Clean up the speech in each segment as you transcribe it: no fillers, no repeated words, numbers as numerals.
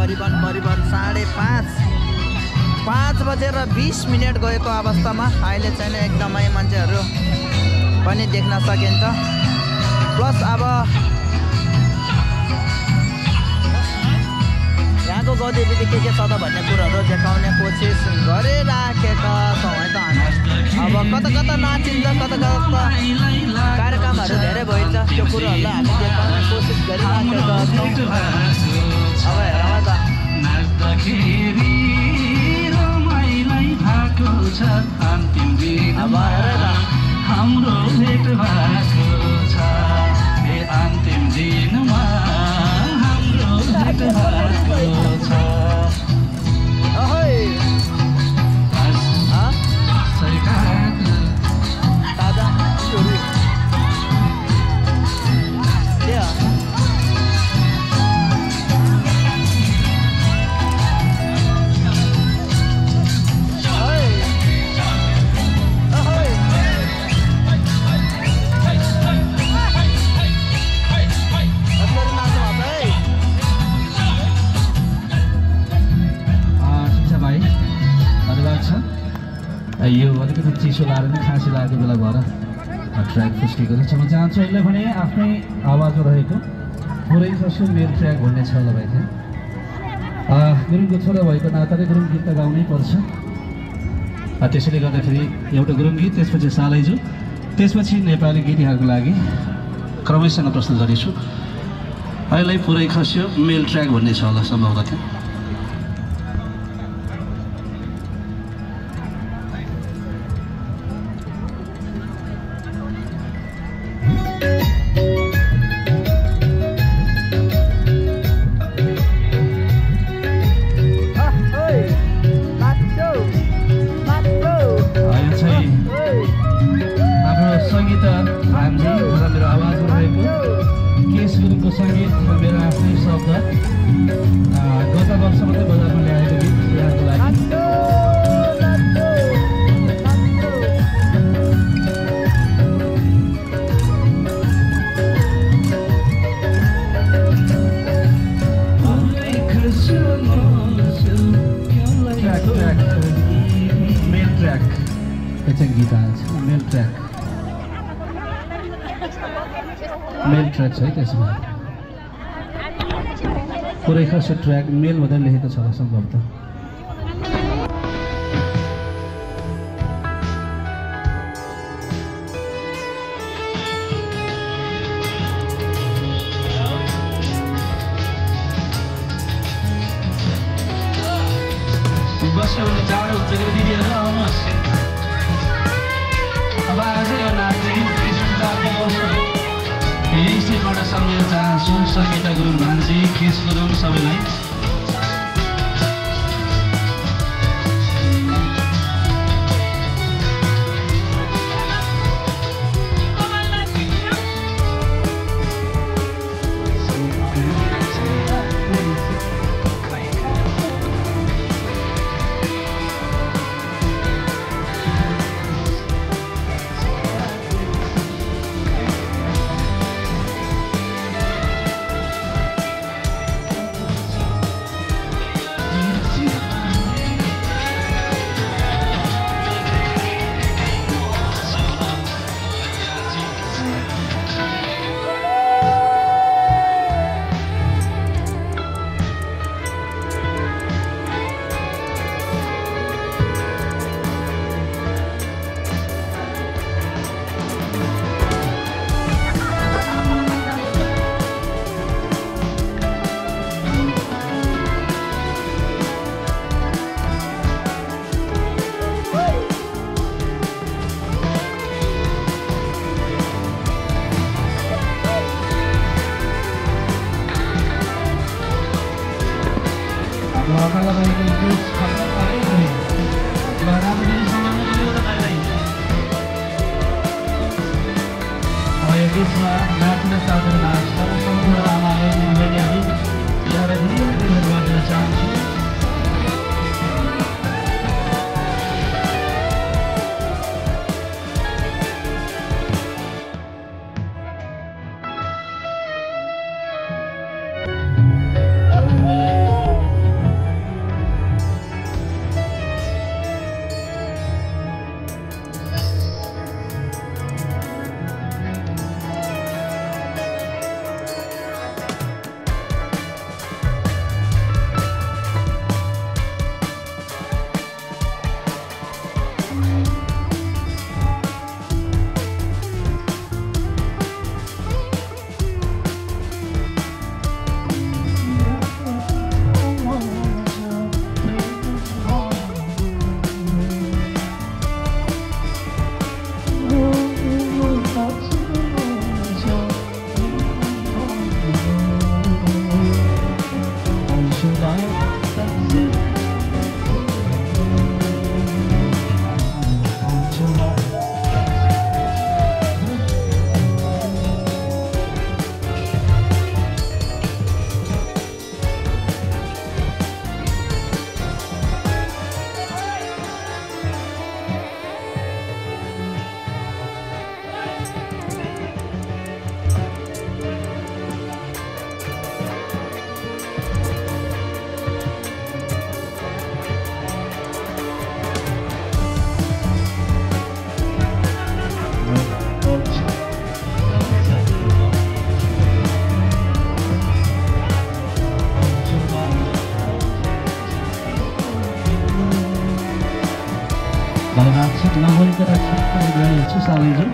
करिबन 5:20 गएको अवस्थामा अहिले चाहिँ एकदमै मान्छेहरू पनि देख्न सकिन्छ। प्लस अब यहाँको गतिविधि के छ त भन्ने कुराहरू देखाउने कोसिस गरिराखेका छौँ है त हामी। अब कता कता नाचिन्छ, कता कता कार्यक्रमहरू धेरै भइन्छ, त्यो कुरोहरूलाई हामी देखाउने कोसिस गरिराखेका छौँ। अब हेरौँ त अब हेर त हाम्रो भेट भएको छ अन्तिम दिनमा हाम्रो भेट भएको छ। यो अलिकति चिसो लाएर नै खाँसी लागेको बेला भएर ट्र्याक फुस्किएको छ। म चाहन्छु यसलाई भने आफ्नै आवाजमा रहेको पुरै खस्यो मेल ट्र्याक भन्ने छ होला भाइ चाहिँ गुरुङको छोरा भएको नाताले गुरुङ गीत त गाउनै पर्छ। त्यसैले गर्दाखेरि एउटा गुरुङ गीत, त्यसपछि सालैजु, त्यसपछि नेपाली गीतहरूको लागि क्रमैसँग प्रस्तुत गर्नेछु। अहिले पुरै खस्यो मेल ट्र्याक भन्ने छ होला सम्भवतः थियो। मेल ट्र्याक छ है त्यसमा पुरै खस्यो ट्र्याक मेल भनेर लेखेको छ होला सम्भवतः। यही सिटबाट सम्झिन चाहन्छु सङ्गीता गुरुङ भान्जी, केश गुरुङ सबैलाई। नभइकन गइरहेको छु सालैजु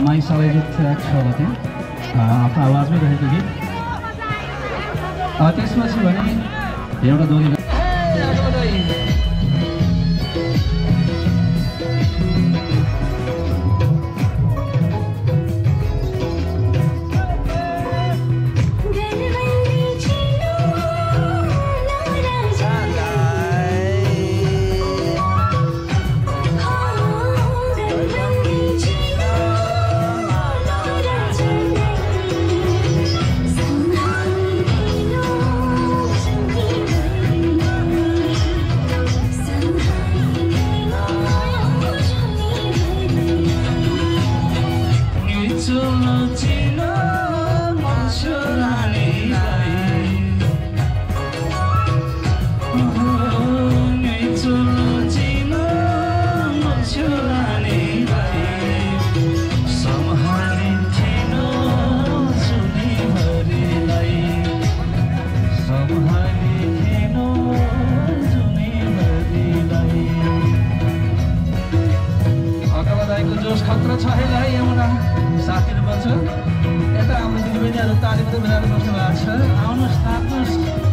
माई सालैजु ट्र्याक छ होला त्यहाँ आफ्नो आवाजमै रहेको गीत त्यसपछि भने एउटा दोहोरी जोस खतरा छ है यमुना साथीहरू बन्छ यता हाम्रो दिदीबहिनीहरू ताली मात्रै बजाएर बस्नु भएको छ आउनुहोस् तात्नुहोस्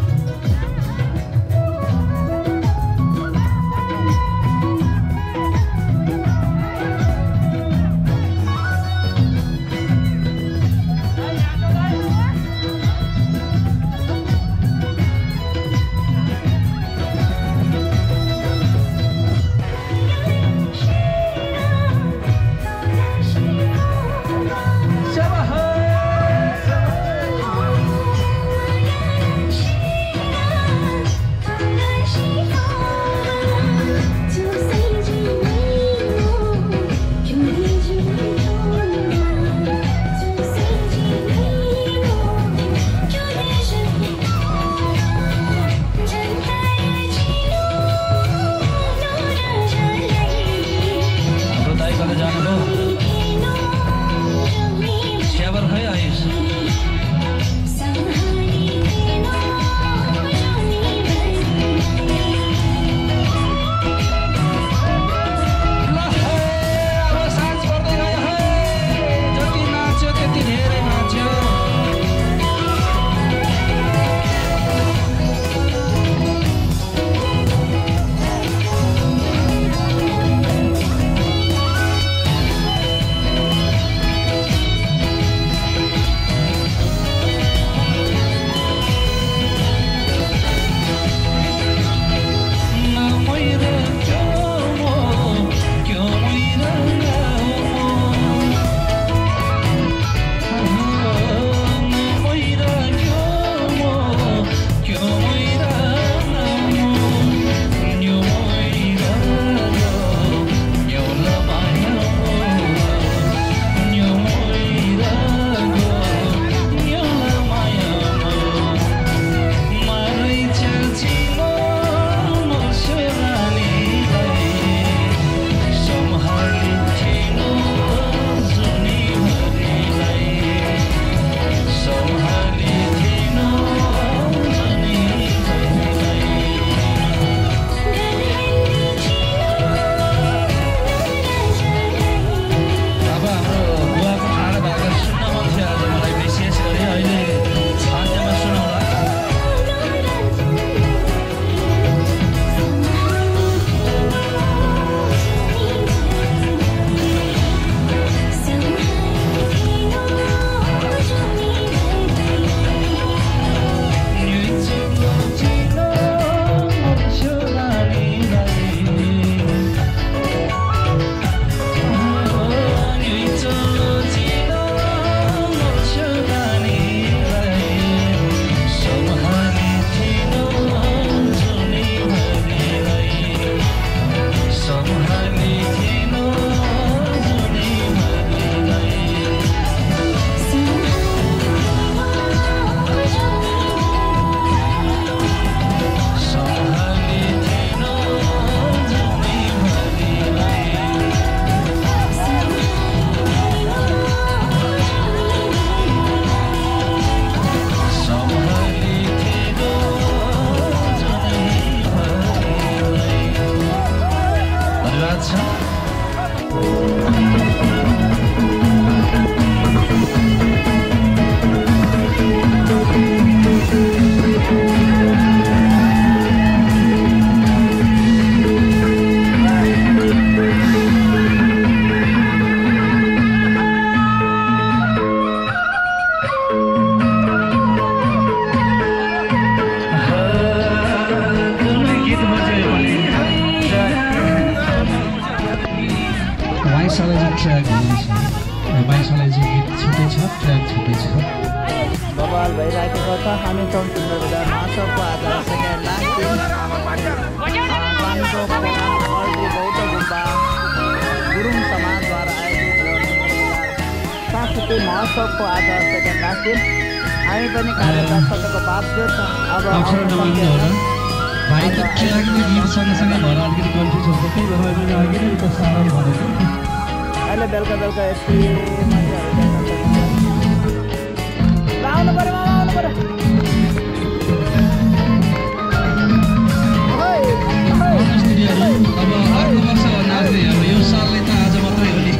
ट्र्याक हुनेछ। 22 चाहिँ गीत छुट्टै छ, ट्र्याक छुट्टै छ। बवाल भइरहेको छ। हामी छौँ सुन्दर बजार महोत्सवको आज सेकेन्ड लास्ट दिन कान्छो हल्दी बौद्ध गुम्बा गुरुङ समाजद्वारा आयोजित सांस्कृतिक महोत्सवको आज सेकेन्ड लास्ट दिन। हामी पनि कार्यकर्ताको बावजुद अब भाइको ट्र्याक र गीत सँगसँगै भएर अलिकति कन्फ्युज हुन्छ। त्यही भएर मैले अघि नै त साह्रै भनेको। अहिले बेलुका बेलुका यति मान्छेहरू आउनु पऱ्यो आउनु पऱ्यो। अब अर्को वर्ष नाच्ने अब यो सालले त आज मात्रै हो नि।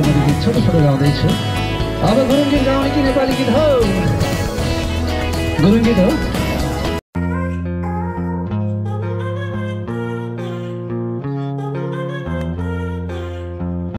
लागि मैले गीत छोटो छोटो गाउँदैछु। अब गुरुङ गीत गाउने कि नेपाली गीत हो? गुरुङ गीत हो?